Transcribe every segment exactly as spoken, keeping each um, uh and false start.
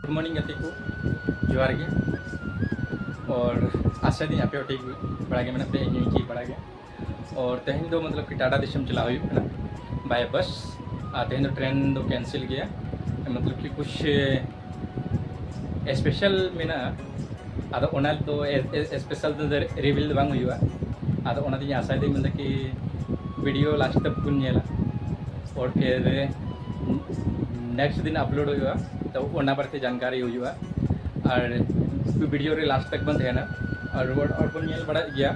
Good morning ᱜᱟᱛᱮ ᱠᱚ, ᱡᱚᱦᱟᱨ ᱜᱮ᱾ ᱟᱨ ᱟᱥᱟ ᱫᱤᱧ ᱟᱯᱮ ᱦᱚᱸ ᱴᱷᱤᱠ ᱵᱟᱲᱟ ᱜᱮ ᱢᱮᱱᱟᱜ ᱯᱮᱭᱟ, ᱤᱧ ᱦᱚᱸ ᱴᱷᱤᱠ ᱵᱟᱲᱟ ᱜᱮ᱾ ᱟᱨ ᱛᱮᱦᱮᱧ ᱫᱚ ᱢᱚᱛᱞᱚᱵ ᱠᱤ ᱴᱟᱴᱟ ᱫᱤᱥᱚᱢ ᱪᱟᱞᱟᱣ ᱦᱩᱭᱩᱜ ᱠᱟᱱᱟ by bus᱾ ᱟᱨ ᱛᱮᱦᱮᱧ ᱫᱚ ᱴᱨᱮᱱ ᱫᱚ ᱠᱮᱱᱥᱮᱞ ᱜᱮᱭᱟ, ᱢᱚᱛᱞᱚᱵ ᱠᱤ ᱠᱩᱪ ᱥᱯᱮᱥᱟᱞ ᱢᱮᱱᱟᱜᱼᱟ᱾ ᱟᱫᱚ ᱚᱱᱟ ᱫᱚ ᱥᱯᱮᱥᱟᱞ ᱫᱚ ᱨᱤᱵᱷᱤᱞ ᱫᱚ ᱵᱟᱝ ᱦᱩᱭᱩᱜᱼᱟ᱾ ᱟᱫᱚ ᱚᱱᱟᱛᱮᱧ ᱟᱥᱟᱭᱮᱫᱟᱹᱧ ᱢᱮᱱᱫᱟ ᱠᱤ ᱵᱷᱤᱰᱤᱭᱳ ᱞᱟᱥᱴ ᱛᱮ ᱵᱚᱱ ᱧᱮᱞᱟ, ᱟᱨ ᱯᱷᱤᱨ ᱱᱮᱠᱥᱴ ᱫᱤᱱ ᱟᱯᱞᱳᱰ ᱦᱩᱭᱩᱜᱼᱟ, ᱛᱚ ᱚᱱᱟ ᱵᱟᱨᱮᱛᱮ ᱡᱟᱱᱠᱟᱨᱤ ᱦᱩᱭᱩᱜᱼᱟ᱾ ᱟᱨ ᱵᱷᱤᱰᱤᱭᱳ ᱨᱮ ᱞᱟᱥᱴ ᱛᱮ ᱵᱚᱱ ᱛᱟᱦᱮᱱᱟ᱾ ᱟᱨ ᱨᱩᱣᱟᱹᱲ ᱦᱚᱲ ᱵᱚᱱ ᱧᱮᱞ ᱵᱟᱲᱟᱭᱮᱫ ᱜᱮᱭᱟ᱾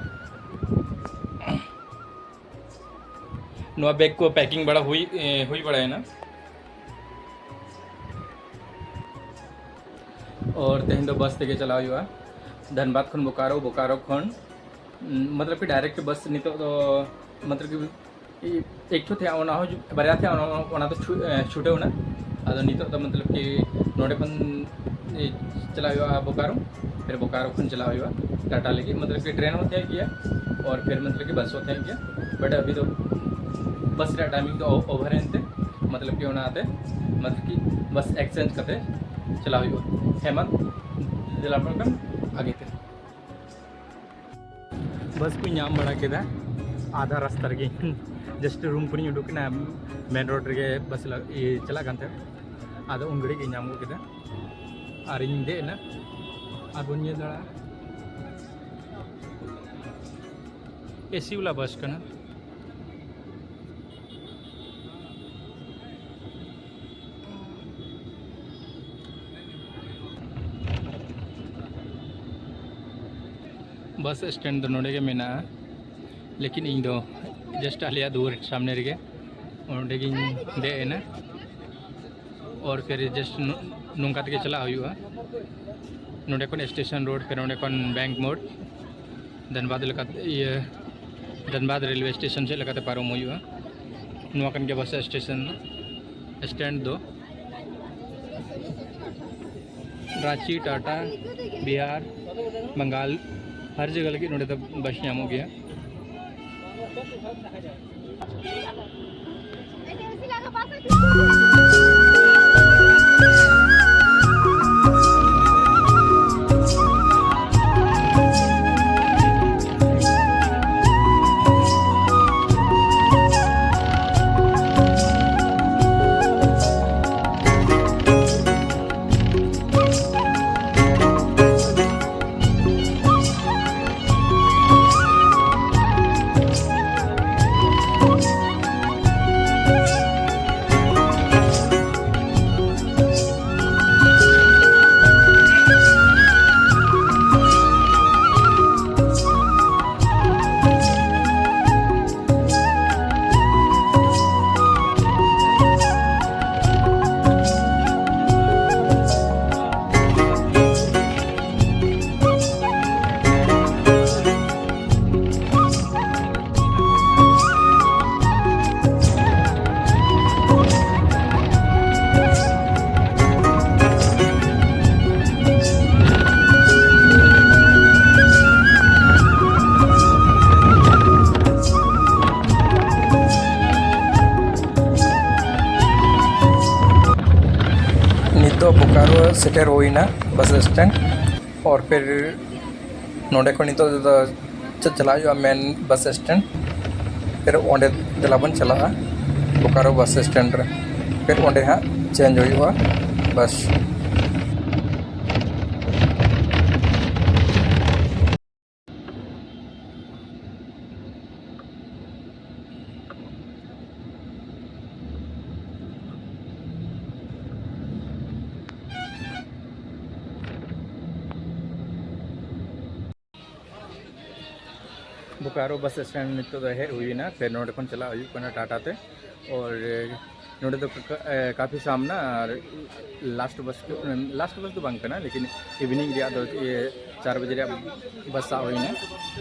ᱱᱚᱣᱟ ᱵᱮᱜᱽ ᱠᱚ ᱯᱮᱠᱤᱝ ᱵᱟᱲᱟ ᱦᱩᱭ, ᱮ, ᱦᱩᱭ ᱵᱟᱲᱟᱭᱮᱱᱟ᱾ ᱟᱨ ᱛᱮᱦᱮᱧ ᱫᱚ ᱵᱟᱥ ᱛᱮᱜᱮ ᱪᱟᱞᱟᱣ ᱦᱩᱭᱩᱜᱼᱟ, ᱫᱷᱟᱱᱵᱟᱫᱽ ᱠᱷᱚᱱ ᱵᱳᱠᱟᱨᱳ, ᱵᱳᱠᱟᱨᱳ ᱠᱷᱚᱱ, ᱩᱸ, ᱢᱚᱛᱞᱚᱵ ᱠᱤ ᱰᱟᱭᱨᱮᱠᱴ ᱵᱟᱥ ᱱᱤᱛᱚᱜ ᱫᱚ, ᱢᱚᱛᱞᱚᱵ ᱠᱤ ᱮᱠ ᱴᱷᱚ ᱛᱟᱦᱮᱸ, ᱚᱱᱟ ᱦᱚᱸ ᱡᱩ-, ᱵᱟᱨᱭᱟ ᱛᱟᱦᱮᱸ, ᱚᱱᱟ, ᱚᱱᱟ ᱫᱚ ᱪᱷᱩ-, ᱮ, ᱪᱷᱩᱴᱟᱹᱣ ᱮᱱᱟ᱾ ᱟᱫᱚ ᱱᱤᱛᱚᱜ ᱫᱚ ᱢᱚᱛᱞᱚᱵ ᱠᱤ ᱱᱚᱰᱮ ᱠᱷᱚᱱ, ᱮ, ᱪᱟᱞᱟᱣ ᱦᱩᱭᱩᱜᱼᱟ ᱵᱳᱠᱟᱨᱳ, ᱯᱷᱤᱨ ᱵᱳᱠᱟᱨᱳ ᱠᱷᱚᱱ ᱪᱟᱞᱟᱣ ᱦᱩᱭᱩᱜᱼᱟ ᱴᱟᱴᱟ ᱞᱟᱹᱜᱤᱫ, ᱢᱚᱛᱞᱚᱵ ᱠᱤ ᱴᱨᱮᱱ ᱦᱚᱸ ᱛᱟᱦᱮᱸ ᱜᱮᱭᱟ ᱟᱨ ᱯᱷᱤᱨ ᱢᱚᱛᱞᱚᱵ ᱠᱤ ᱵᱟᱥ ᱦᱚᱸ ᱛᱟᱦᱮᱸ ᱜᱮᱭᱟ᱾ ᱵᱟᱴ ᱟᱵᱷᱤ ᱫᱚ ᱵᱟᱥ ᱨᱮᱭᱟᱜ ᱴᱟᱭᱢᱤᱝ ᱫᱚ ᱳ-, ᱳᱵᱷᱟᱨ ᱮᱱᱛᱮ, ᱢᱚᱛᱞᱚᱵ ᱠᱤ ᱚᱱᱟᱛᱮ, ᱢᱚᱛᱞᱚᱵ ᱠᱤ ᱵᱟᱥ ᱮᱠᱥᱪᱮᱧᱡᱽ ᱠᱟᱛᱮ ᱪᱟᱞᱟᱣ ᱦᱩᱭᱩᱜᱼᱟ᱾ ᱦᱮᱸ, ᱢᱟ ᱫᱮᱞᱟ ᱯᱮ ᱠᱷᱟᱱ ᱟᱜᱮ ᱛᱮ᱾ ᱵᱟᱥ ᱠᱚᱧ ᱧᱟᱢ ᱵᱟᱲᱟ ᱠᱮᱫᱟ ᱟᱫᱷᱟ ᱨᱟᱥᱛᱟ ᱨᱮᱜᱮ᱾ ᱡᱟᱥᱴ ᱨᱩᱢ ᱠᱷᱚᱱᱤᱧ ᱩᱰᱩᱠ ᱮᱱᱟ, ᱢᱮᱱ ᱨᱳᱰ ᱨᱮᱜᱮ ᱵᱟᱥ ᱞᱟ-, ᱤᱭᱟᱹ, ᱪᱟᱞᱟᱜ ᱠᱟᱱ ᱛᱟᱦᱮᱸᱫ᱾ ᱟᱫᱚ ᱩᱱ ᱜᱷᱟᱹᱲᱤᱡ ᱜᱮ ᱧᱟᱢ ᱜᱚᱫ ᱠᱮᱫᱟ᱾ ᱟᱨᱤᱧ ᱫᱮᱡ ᱮᱱᱟ᱾ ᱟᱨ ᱵᱚᱱ ᱧᱮᱞ ᱫᱟᱲᱮᱭᱟᱜᱼᱟ, ᱮᱥᱤ ᱵᱟᱞᱟ ᱵᱟᱥ ᱠᱟᱱᱟ᱾ ᱵᱟᱥ ᱥᱴᱮᱱᱰ ᱫᱚ ᱱᱚᱰᱮ ᱜᱮ ᱢᱮᱱᱟᱜᱼᱟ, ᱞᱮᱠᱤᱱ ᱤᱧ ᱫᱚ ᱡᱟᱥᱴ ᱟᱞᱮᱭᱟᱜ ᱫᱩᱣᱟᱹᱨ ᱥᱟᱢᱱᱮ ᱨᱮᱜᱮ, ᱚᱸᱰᱮ ᱜᱤᱧ ᱫᱮᱡ ᱮᱱᱟ᱾ ᱟᱨ ᱯᱷᱤᱨ ᱡᱟᱥᱴ ᱱᱚ-, ᱱᱚᱝᱠᱟ ᱛᱮᱜᱮ ᱪᱟᱞᱟᱜ ᱦᱩᱭᱩᱜᱼᱟ, ᱱᱚᱰᱮ ᱠᱷᱚᱱ ᱥᱴᱮᱥᱚᱱ ᱨᱳᱰ, ᱯᱷᱤᱨ ᱚᱸᱰᱮ ᱠᱷᱚᱱ ᱵᱮᱝᱠ ᱢᱳᱲ, ᱫᱷᱟᱱᱵᱟᱫᱽ ᱞᱮᱠᱟᱛᱮ, ᱤᱭᱟᱹ, ᱫᱷᱟᱱᱵᱟᱫᱽ ᱨᱮᱞᱣᱮ ᱥᱴᱮᱥᱚᱱ ᱥᱮᱫ ᱞᱮᱠᱟᱛᱮ ᱯᱟᱨᱚᱢ ᱦᱩᱭᱩᱜᱼᱟ᱾ ᱱᱚᱣᱟ ᱠᱟᱱ ᱜᱮᱭᱟ ᱵᱟᱥ ᱥᱴᱮᱥᱚᱱ ᱥᱴᱮᱱᱰ ᱫᱚ᱾ ᱨᱟᱸᱪᱤ, ᱴᱟᱴᱟ, ᱵᱤᱦᱟᱨ, ᱵᱟᱝᱜᱟᱞ, ᱦᱟᱨ ᱡᱟᱭᱜᱟ ᱞᱟᱹᱜᱤᱫ ᱱᱚᱰᱮ ᱫᱚ ᱵᱟᱥ ᱧᱟᱢᱚᱜ ᱜᱮᱭᱟ᱾ ᱥᱮᱴᱮᱨ ᱦᱩᱭᱱᱟ ᱵᱟᱥ ᱥᱴᱮᱱᱰ᱾ ᱚᱨ ᱯᱷᱤᱨ ᱱᱚᱰᱮ ᱠᱷᱚᱱ ᱱᱤᱛᱚᱜ ᱫᱚ ᱪᱮᱫ ᱪᱟᱞᱟᱜ ᱦᱩᱭᱩᱜᱼᱟ ᱢᱮᱱ ᱵᱟᱥ ᱥᱴᱮᱱᱰ᱾ ᱯᱷᱤᱨ ᱚᱸᱰᱮ ᱫᱮᱞᱟ ᱵᱚᱱ ᱪᱟᱞᱟᱜᱼᱟ ᱵᱳᱠᱟᱨᱳ ᱵᱟᱥ ᱥᱴᱮᱱᱰ ᱨᱮ᱾ ᱯᱷᱤᱨ ᱚᱸᱰᱮ ᱦᱟᱸᱜ ᱪᱮᱧᱡᱽ ᱦᱩᱭᱩᱜᱼᱟ ᱵᱟᱥ᱾ ᱵᱳᱠᱟᱨᱳ ᱵᱟᱥ ᱥᱴᱮᱱᱰ ᱱᱤᱛᱚᱜ ᱫᱚ ᱦᱮᱡ ᱦᱩᱭᱱᱟ, ᱯᱷᱤᱨ ᱱᱚᱰᱮ ᱠᱷᱚᱱ ᱪᱟᱞᱟᱜ ᱦᱩᱭᱩᱜ ᱠᱟᱱᱟ ᱴᱟᱴᱟ ᱛᱮ᱾ ᱚᱨ ᱱᱚᱰᱮ ᱫᱚ ᱠᱟ-, ᱮ, ᱠᱟᱯᱷᱤ ᱥᱟᱢᱱᱟ ᱟᱨ ᱞᱟᱥᱴ ᱵᱟᱥ, ᱞᱟᱥᱴ ᱵᱟᱥ ᱫᱚ ᱵᱟᱝ ᱠᱟᱱᱟ, ᱞᱮᱠᱤᱱ ᱤᱵᱷᱤᱱᱤᱝ ᱨᱮᱭᱟᱜ ᱫᱚ, ᱤᱭᱟᱹ, ᱪᱟᱨ ᱵᱟᱡᱮ ᱨᱮᱭᱟᱜ ᱵᱟᱥ ᱥᱟᱵ ᱦᱩᱭᱱᱟ᱾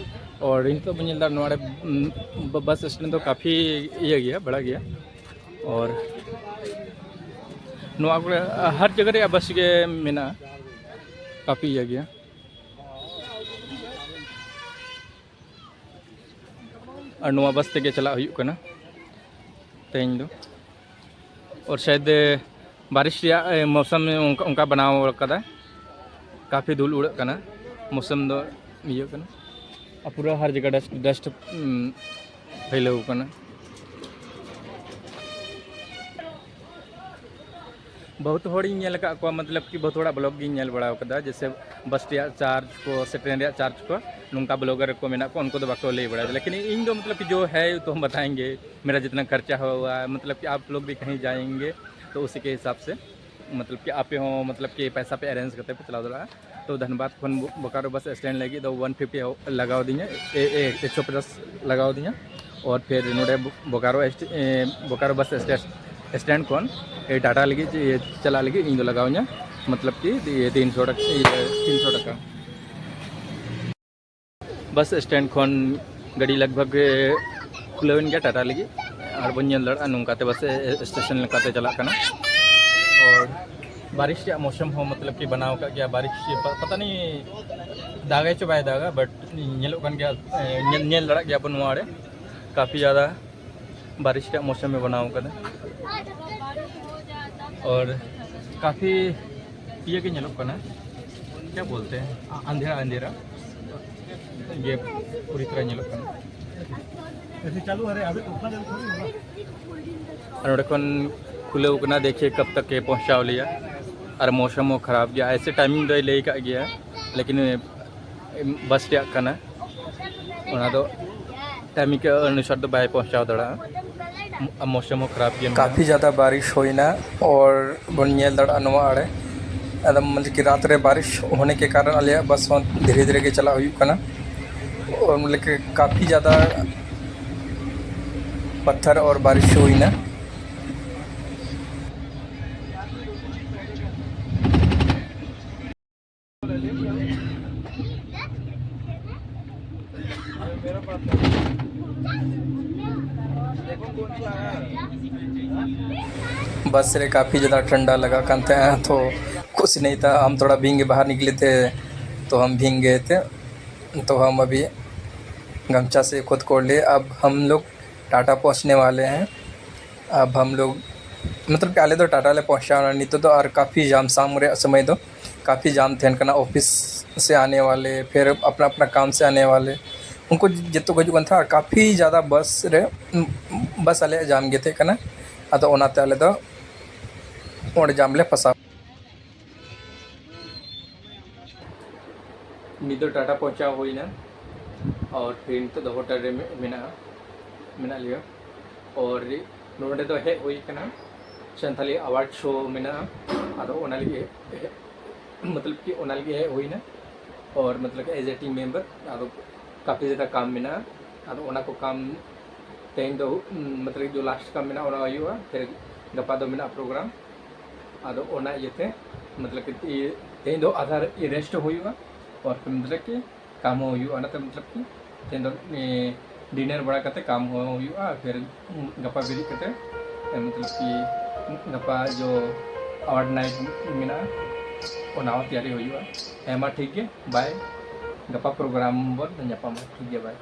ᱚᱨ ᱱᱤᱛᱚᱜ ᱵᱚᱱ ᱧᱮᱞ ᱮᱫᱟ ᱱᱚᱣᱟ ᱨᱮ, ᱩᱢ, ᱵᱟ-, ᱵᱟᱥ ᱥᱴᱮᱱᱰ ᱫᱚ ᱠᱟᱯᱷᱤ ᱤᱭᱟᱹ ᱜᱮᱭᱟ, ᱵᱟᱲᱟ ᱜᱮᱭᱟ᱾ ᱚᱨ ᱱᱚᱣᱟ ᱠᱚᱨᱮ ᱦᱟᱨ ᱡᱟᱭᱜᱟ ᱨᱮᱭᱟᱜ ᱵᱟᱥ ᱜᱮ ᱢᱮᱱᱟᱜᱼᱟ, ᱠᱟᱯᱷᱤ ᱤᱭᱟᱹ ᱜᱮᱭᱟ᱾ ᱟᱨ ᱱᱚᱣᱟ ᱵᱟᱥ ᱛᱮᱜᱮ ᱪᱟᱞᱟᱜ ᱦᱩᱭᱩᱜ ᱠᱟᱱᱟ ᱛᱮᱦᱮᱧ ᱫᱚ᱾ ᱚᱨ ᱥᱟᱭᱮᱫ ᱵᱟᱨᱤᱥ ᱨᱮᱭᱟᱜ, ᱮ, ᱢᱳᱥᱚᱢ ᱚᱱᱠᱟ, ᱚᱱᱠᱟ ᱵᱮᱱᱟᱣ ᱠᱟᱫᱟ, ᱠᱟᱯᱷᱤ ᱫᱷᱩᱞ ᱩᱲᱟᱹᱜ ᱠᱟᱱᱟ, ᱢᱳᱥᱚᱢ ᱫᱚ ᱤᱭᱟᱹᱜ ᱠᱟᱱᱟ᱾ ᱟᱨ ᱯᱩᱨᱟᱹ ᱦᱟᱨ ᱡᱟᱭᱜᱟ ᱰᱟᱥᱴ, ᱰᱟᱥᱴ, ᱩᱢ, ᱯᱷᱟᱭᱞᱟᱣ ᱠᱟᱱᱟ᱾ ᱵᱚᱦᱩᱛ ᱦᱚᱲᱤᱧ ᱧᱮᱞ ᱟᱠᱟᱫ ᱠᱚᱣᱟ, ᱢᱚᱛᱞᱚᱵ ᱠᱤ ᱵᱚᱦᱩᱛ ᱦᱚᱲᱟᱜ ᱵᱞᱚᱜ ᱜᱤᱧ ᱧᱮᱞ ᱵᱟᱲᱟ ᱟᱠᱟᱫᱟ, ᱡᱮᱭᱥᱮ ᱵᱟᱥ ᱨᱮᱭᱟᱜ ᱪᱟᱨᱡᱽ ᱠᱚ ᱥᱮ ᱴᱨᱮᱱ ᱨᱮᱭᱟᱜ ᱪᱟᱨᱡᱽ ᱠᱚ, ᱱᱚᱝᱠᱟ ᱵᱞᱚᱜᱟᱨ ᱠᱚ ᱢᱮᱱᱟᱜ ᱠᱚᱣᱟ, ᱩᱱᱠᱩ ᱫᱚ ᱵᱟᱠᱚ ᱞᱟᱹᱭ ᱵᱟᱲᱟᱭᱟ᱾ ᱞᱮᱠᱤᱱ ᱤᱧ ᱫᱚ ᱢᱚᱛᱞᱚᱵ ᱠᱤ ᱡᱚ ᱦᱮ ᱛᱚ ᱦᱚᱢ ᱵᱟᱛᱟᱭᱮᱸᱜᱮ, ᱢᱮᱨᱟ ᱡᱤᱛᱱᱟ ᱠᱷᱟᱨᱪᱟ ᱦᱩᱣᱟ, ᱢᱚᱛᱞᱚᱵ ᱠᱤ ᱟᱯ ᱞᱳᱜ ᱵᱷᱤ ᱠᱟᱦᱤᱸ ᱡᱟᱭᱮᱸᱜᱮ ᱛᱚ ᱩᱥᱤ ᱠᱮ ᱦᱤᱥᱟᱵ ᱥᱮ, ᱢᱚᱛᱞᱚᱵ ᱠᱤ ᱟᱯᱮ ᱦᱚᱸ ᱢᱚᱛᱞᱚᱵ ᱠᱤ ᱯᱟᱭᱥᱟ ᱯᱮ ᱮᱨᱮᱸᱡᱽ ᱠᱟᱛᱮ ᱯᱮ ᱪᱟᱞᱟᱣ ᱫᱟᱲᱮᱭᱟᱜᱼᱟ᱾ ᱛᱚ ᱫᱷᱟᱱᱵᱟᱫᱽ ᱠᱷᱚᱱ ᱵᱳ-, ᱵᱳᱠᱟᱨᱳ ᱵᱟᱥ ᱥᱴᱮᱱᱰ ᱞᱟᱹᱜᱤᱫ ᱫᱚ ᱚᱣᱟᱱ ᱯᱷᱤᱯᱴᱤ ᱞᱟᱜᱟᱣ ᱫᱤᱧᱟ, ᱮ, ᱮ, ᱮᱠᱥᱚ ᱯᱚᱪᱟᱥ ᱞᱟᱜᱟᱣ ᱫᱤᱧᱟ᱾ ᱚᱨ ᱯᱷᱤᱨ ᱱᱚᱰᱮ ᱵᱳ-, ᱵᱳᱠᱟᱨᱳ ᱮᱥᱴ-, ᱮ, ᱵᱳᱠᱟᱨᱳ ᱵᱟᱥ ᱥᱴᱮ-, ᱥᱴᱮᱱᱰ ᱠᱷᱚᱱ, ᱮ, ᱴᱟᱴᱟ ᱞᱟᱹᱜᱤᱫ ᱪᱮ, ᱪᱟᱞᱟᱜ ᱞᱟᱹᱜᱤᱫ ᱤᱧ ᱫᱚ ᱞᱟᱜᱟᱣ ᱤᱧᱟ ᱢᱚᱛᱞᱚᱵ ᱠᱤ ᱫᱤ-, ᱛᱤᱱᱥᱚ ᱴᱟᱠᱟ, ᱤᱭᱟᱹ, ᱛᱤᱱᱥᱚ ᱴᱟᱠᱟ᱾ ᱵᱟᱥ ᱥᱴᱮᱱᱰ ᱠᱷᱚᱱ ᱜᱟᱹᱰᱤ ᱞᱟᱜᱽ ᱵᱷᱟᱜᱽ ᱠᱷᱩᱞᱟᱹᱣᱮᱱ ᱜᱮᱭᱟ ᱴᱟᱴᱟ ᱞᱟᱹᱜᱤᱫ, ᱟᱨ ᱵᱚᱱ ᱧᱮᱞ ᱫᱟᱲᱮᱭᱟᱜᱼᱟ ᱱᱚᱝᱠᱟᱛᱮ ᱵᱟᱥ ᱥᱴᱮᱥᱚᱱ ᱞᱮᱠᱟᱛᱮ ᱪᱟᱞᱟᱜ ᱠᱟᱱᱟ᱾ ᱟᱨ ᱵᱟᱨᱤᱥ ᱨᱮᱭᱟᱜ ᱢᱳᱥᱚᱢ ᱦᱚᱸ ᱢᱚᱛᱞᱚᱵ ᱠᱤ ᱵᱮᱱᱟᱣ ᱟᱠᱟᱫ ᱜᱮᱭᱟ, ᱵᱟᱨᱤᱥ ᱯᱟ-, ᱯᱟᱛᱟ ᱱᱤ ᱫᱟᱜᱟᱭ ᱪᱚ ᱵᱟᱭ ᱫᱟᱜᱟ, ᱵᱟᱴ ᱧᱮᱞᱚᱜ ᱠᱟᱱ ᱜᱮᱭᱟ, ᱮ, ᱧᱮᱞ, ᱧᱮᱞ ᱫᱟᱲᱮᱭᱟᱜ ᱜᱮᱭᱟ ᱵᱚᱱ ᱱᱚᱣᱟ ᱨᱮ ᱠᱟᱯᱷᱤ ᱡᱟᱫᱟ ᱵᱟᱨᱤᱥ ᱨᱮᱭᱟᱜ ᱢᱳᱥᱚᱢ ᱮ ᱵᱮᱱᱟᱣ ᱟᱠᱟᱫᱟ᱾ ᱟᱨ ᱠᱟᱯᱷᱤ ᱤᱭᱟᱹ ᱜᱮ ᱧᱮᱞᱚᱜ ᱠᱟᱱᱟ, क्या बोलते हैं, अंधेरा अंधेरा, ये पूरी तरह ᱧᱮᱞᱚᱜ ᱠᱟᱱᱟ। ऐसे चालू, अरे अभी उतना जल्दी थोड़ी होगा। ᱟᱨ ᱱᱚᱸᱰᱮ ᱠᱷᱚᱱ ᱠᱷᱩᱞᱟᱹᱣ ᱠᱟᱱᱟ, ᱫᱮᱠᱷᱤᱭᱮ ᱠᱟᱵ ᱛᱟᱠ ᱮ ᱯᱚᱦᱪᱟᱣ ᱞᱮᱭᱟ᱾ ᱟᱨ ᱢᱳᱥᱚᱢ ᱦᱚᱸ ᱠᱷᱟᱨᱟᱯ ᱜᱮᱭᱟ, ᱮᱭᱥᱮ ᱴᱟᱭᱢᱤᱝ ᱫᱚᱭ ᱞᱟᱹᱭ ᱠᱟᱜ ᱜᱮᱭᱟ, ᱞᱮᱠᱤᱱ ᱵᱟᱥ ᱨᱮᱭᱟᱜ ᱠᱟᱱᱟ, ᱚᱱᱟ ᱫᱚ ᱴᱟᱭᱢᱤᱝ ᱠᱮ ᱚᱱᱩᱥᱟᱨ ᱫᱚ ᱵᱟᱭ ᱯᱚᱦᱪᱟᱣ ᱫᱟᱲᱮᱭᱟᱜᱼᱟ᱾ ᱢᱳᱥᱚᱢ ᱦᱚᱸ ᱠᱷᱟᱨᱟᱯ ᱜᱮᱭᱟ᱾ काफ़ी ज़्यादा बारिश ᱦᱩᱭᱱᱟ, ᱚᱨ ᱵᱚᱱ ᱧᱮᱞ ᱫᱟᱲᱮᱭᱟᱜᱼᱟ ᱱᱚᱣᱟ ᱟᱲᱮ ᱮᱠᱫᱚᱢ, ᱢᱟᱱᱮ ᱠᱤ ᱨᱟᱛ ᱨᱮ ᱵᱟᱨᱤᱥ ᱦᱳᱱᱮ ᱠᱮ ᱠᱟᱨᱚᱱ ᱟᱞᱮᱭᱟᱜ ᱵᱟᱥ ᱦᱚᱸ ᱫᱷᱤᱨᱮ ᱫᱷᱤᱨᱮ ᱜᱮ ᱪᱟᱞᱟᱜ ᱦᱩᱭᱩᱜ ᱠᱟᱱᱟ᱾ ᱚᱨ ᱢᱟᱱᱮ ᱠᱤ ᱠᱟᱯᱷᱤ ᱡᱟᱫᱟ ᱯᱟᱛᱷᱟᱨ ᱚᱨ ᱵᱟᱨᱤᱥ ᱦᱩᱭᱱᱟ᱾ बस रे काफ़ी ज़्यादा ठंडा लगा करते हैं, तो कुछ नहीं था, हम थोड़ा भींगे बाहर निकले थे, तो हम भींग गए थे। तो हम अभी गमछा से खुद को ले, अब हम लोग टाटा पहुंचने वाले हैं। अब हम लोग मतलब कि ᱟᱞᱮ ᱫᱚ ᱴᱟᱴᱟ ᱞᱮ ᱯᱚᱦᱪᱟᱣᱱᱟ ᱱᱤᱛᱚᱜ ᱫᱚ, ᱟᱨ ᱠᱟᱯᱷᱤ ᱡᱟᱢ ᱥᱟᱢ ᱨᱮᱭᱟᱜ ᱥᱚᱢᱚᱭ ᱫᱚ ᱠᱟᱯᱷᱤ ᱡᱟᱢ ᱛᱟᱦᱮᱱ ᱠᱟᱱᱟ, ᱚᱯᱷᱤᱥ ᱥᱮ ᱟᱱᱮ ᱣᱟᱞᱮ, ᱯᱷᱤᱨ ᱟᱯᱱᱟ ᱟᱯᱱᱟ ᱠᱟᱢ ᱥᱮ ᱟᱱᱮ ᱣᱟᱞᱮ, ᱩᱱᱠᱩ ᱡᱚᱛᱚ ᱠᱚ ᱦᱤᱡᱩᱜ ᱠᱟᱱ ᱛᱟᱦᱮᱸᱫ᱾ ᱟᱨ ᱠᱟᱯᱷᱤ ᱡᱟᱫᱟ ᱵᱟᱥ ᱨᱮ ᱵᱟᱥ ᱟᱞᱮᱭᱟᱜ ᱡᱟᱢ ᱜᱮ ᱛᱟᱦᱮᱸ ᱠᱟᱱᱟ, ᱟᱫᱚ ᱚᱱᱟᱛᱮ ᱟᱞᱮ ᱫᱚ ᱚᱸᱰᱮ ᱡᱟᱢ ᱞᱮ ᱯᱷᱟᱥᱟᱣ᱾ ᱱᱤᱛ ᱫᱚ ᱴᱟᱴᱟ ᱯᱚᱦᱪᱟᱣ ᱦᱩᱭᱱᱟ, ᱟᱨ ᱯᱷᱤᱨ ᱱᱤᱛᱚᱜ ᱫᱚ ᱦᱳᱴᱮᱞ ᱨᱮ ᱢᱮ- ᱢᱮᱱᱟᱜᱼᱟ, ᱢᱮᱱᱟᱜ ᱞᱮᱭᱟ᱾ ᱟᱨ ᱱᱚᱰᱮ ᱫᱚ ᱦᱮᱡ ᱦᱩᱭ ᱠᱟᱱᱟ, ᱥᱟᱱᱛᱟᱞᱤ ᱟᱣᱟᱨᱰ ᱥᱳ ᱢᱮᱱᱟᱜᱼᱟ, ᱟᱫᱚ ᱚᱱᱟ ᱞᱟᱹᱜᱤᱫ ᱦᱮ- ᱢᱚᱛᱞᱚᱵ ᱠᱤ ᱚᱱᱟ ᱞᱟᱹᱜᱤᱫ ᱦᱮᱡ ᱦᱩᱭᱱᱟ᱾ ᱟᱨ ᱢᱚᱛᱞᱚᱵ ᱠᱤ ᱮᱡ ᱮ ᱴᱤᱢ ᱢᱮᱢᱵᱟᱨ, ᱟᱫᱚ ᱠᱟᱯᱷᱤ ᱡᱟᱫᱟ ᱠᱟᱢ ᱢᱮᱱᱟᱜᱼᱟ, ᱟᱫᱚ ᱚᱱᱟ ᱠᱚ ᱠᱟᱢ ᱛᱮᱦᱮᱧ ᱫᱚ ᱢᱚᱛᱞᱚᱵ ᱡᱚ ᱞᱟᱥᱴ ᱠᱟᱢ ᱢᱮᱱᱟᱜᱼᱟ ᱚᱱᱟ ᱦᱩᱭᱩᱜᱼᱟ, ᱯᱷᱤᱨ ᱜᱟᱯᱟ ᱫᱚ ᱢᱮᱱᱟᱜᱼᱟ ᱯᱨᱳᱜᱨᱟᱢ᱾ ᱟᱫᱚ ᱚᱱᱟ ᱤᱭᱟᱹᱛᱮ ᱢᱚᱛᱞᱚᱵ ᱠᱤ ᱤᱭᱟᱹ ᱛᱮᱦᱮᱧ ᱫᱚ ᱟᱫᱷᱟ ᱨᱮᱥᱴ ᱦᱚᱸ ᱦᱩᱭᱩᱜᱼᱟ, ᱟᱨ ᱯᱷᱤᱨ ᱢᱚᱛᱞᱚᱵ ᱠᱤ ᱠᱟᱢ ᱦᱚᱸ ᱦᱩᱭᱩᱜᱼᱟ᱾ ᱚᱱᱟᱛᱮ ᱢᱚᱛᱞᱚᱵ ᱠᱤ ᱛᱮᱦᱮᱧ ᱫᱚ ᱰᱤᱱᱟᱨ ᱵᱟᱲᱟ ᱠᱟᱛᱮ ᱠᱟᱢ ᱦᱚᱸ ᱦᱩᱭᱩᱜᱼᱟ, ᱯᱷᱤᱨ ᱜᱟᱯᱟ ᱵᱮᱨᱮᱫ ᱠᱟᱛᱮ ᱢᱚᱛᱞᱚᱵ ᱠᱤ ᱜᱟᱯᱟ ᱡᱚ ᱟᱣᱟᱨᱰ ᱱᱟᱭᱤᱴ ᱢᱮᱱᱟᱜᱼᱟ, ᱚᱱᱟ ᱦᱚᱸ ᱛᱮᱭᱟᱨᱤ ᱦᱩᱭᱩᱜᱼᱟ᱾ ᱦᱮᱸ ᱢᱟ ᱴᱷᱤᱠ ᱜᱮ, ᱵᱟᱭ, ᱜᱟᱯᱟ ᱯᱨᱳᱜᱨᱟᱢ ᱵᱚᱱ ᱧᱟᱯᱟᱢᱟ, ᱴᱷᱤᱠ ᱜᱮᱭᱟ, ᱵᱟᱭ᱾